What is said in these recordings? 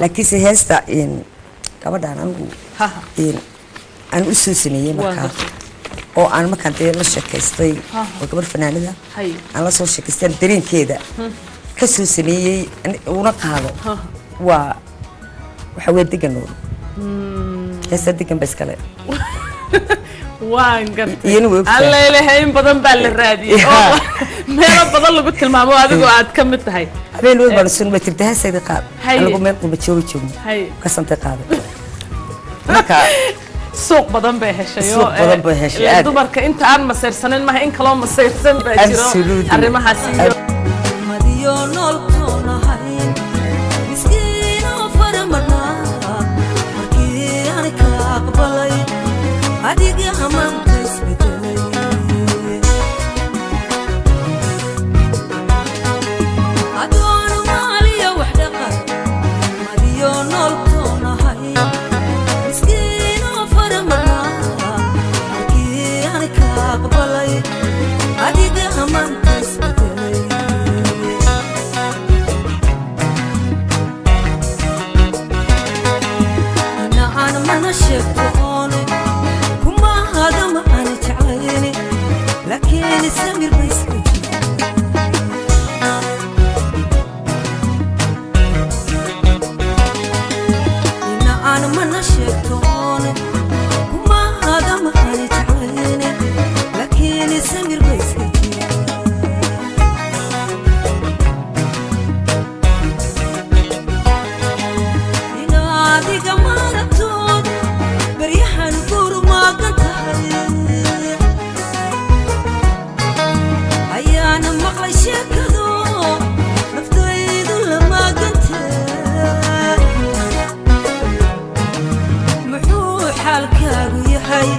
Laakiinse heesta gabadhaan anigu aan u soo sameeyey Waan markaa gartay. oo aan markaan dee la sheekaystay, oo gabar fanaanada aan la soo sheekaystay, aan dareenkeeda ka soo sameeyey una qaado, waa waxa weye Degan Nuur. Heesta Degan ba iskale. Waan gartay. Iyana way ogtahay. Allelehe, in badan baa la raadiyey oo meelo badan lagu tilmaamo, adigoo aad ka mid tahay. Habeen weyn baan sun bay tirta, heestayda qaad. Anigu meel qurba jooga joogno kasantay qaaday marka. Suuq badan bay heshay oo, Suuq badan bay heshay, ilaa aad. Dumarka inta aan masayrsanin maha, in kaloo masayrsan baa jiro. Arrimahaas iyo Madiyo nooltoonahayn miskiinoo faramarnaa markii aan ka aqbalay adiga hamaanka isbedelay. Adoon maaliya wax dhaqan madiyo nooltoonahay miskiinoo faramarnaa markii aan ka aqbalay adiga hamaanka isbedelay. Inaan mana sheegto oone kuma hadama aan jeclayni, laakiin samir ba iska jira. Inaan mana sheegto oone kuma hadama aan jeclayni, laakiin samir ba iska jira. Inaadiga maaragtood baryahan gurmaagan tahay ayaana maqlay sheekado naftaydu lamaagante. Muxuu xaalkaagu yahay?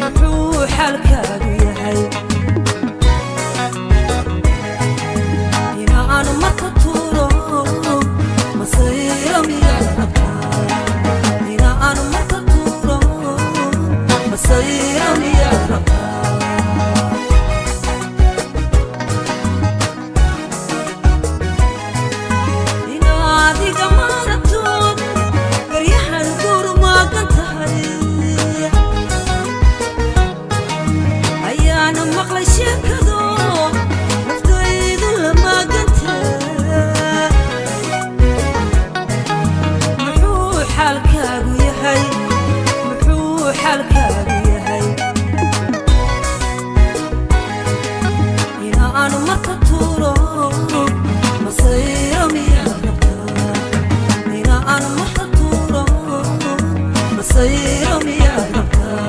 Muxuu xaalkaagu yahay? Inaan marka tuuro masayro miyaad rabtaa? Inaan marka tuuro masayro miyaad rabtaa? Inaadiga maaragtood baryahan gurmaagan tahay ayaana maqlay sheekado naftaydu lamaaganta. Muxuu xaalkaagu yahay? Muxuu xaalkaagu yahay? Inaan marka tuuro masayro miyaad rabtaa? Inaan marka tuuro masayro miyaad rabtaa?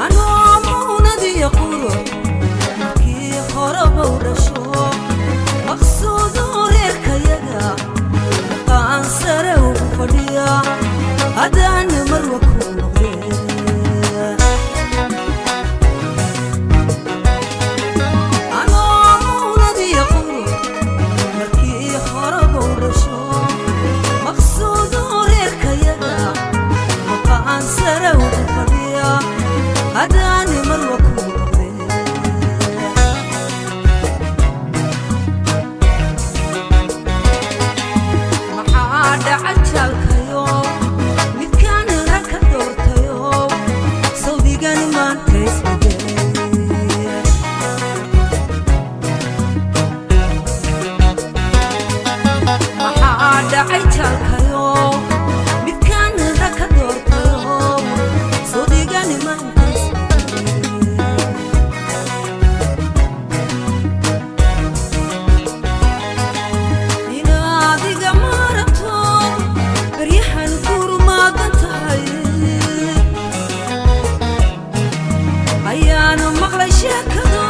Anoo muunadiyo quro markii horeba u dhasho maqsuudoo reerkayaga dhaqaan sare ugu fadhiya haddaana marwa ku noqdee. Anoo muunadiyo quro markii horeba u dhasho maqsuudoo reerkayaga dhaqaan sare ugu fadhiya haddaana marwa ku noqdee. Maxaa dhaca jaalkayo midkaan rag ka doortayo sawdigan maanta isbedelay? Maxaa dhacay jaalkayo midkaan rag ka doortayo sawdigan maanta isbedelay? Inaadiga maaragtood baryahan gurmaagan tahay. Ayaanu maqlay sheekado,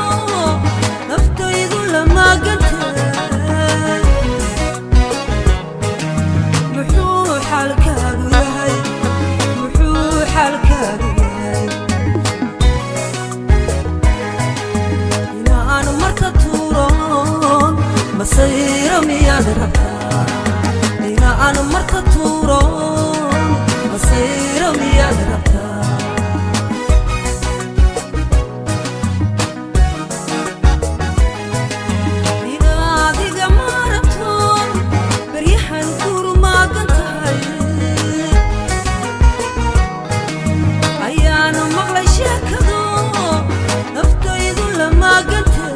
naftaydu lamaaganta. Muxuu xaalkaagu yahay? Muxuu xaalkaagu yahay? Inaan marka tuuroon masayro miyaad rabtaa? Inaan marka tuuroon masayro miyaad rabtaa? Inaadiga maarabtoon baryahan gurmaagan tahay, ayaanu maqlay sheekado, naftaydu lamaaganta.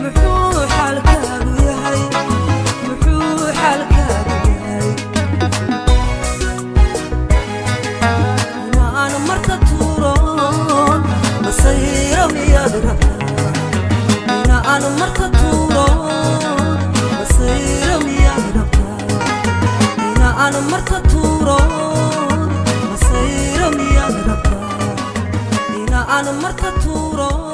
Muxuu xaalkaagu yahay? Muxuu xaalkaagu yahay? Inaan marka tuuroon masayro miyaad rabtaa? Inaan marka tuuroon masayro miyaad rabtaa? Inaan marka tuuroon masayro miyaad rabtaa? Inaan marka tuuroon.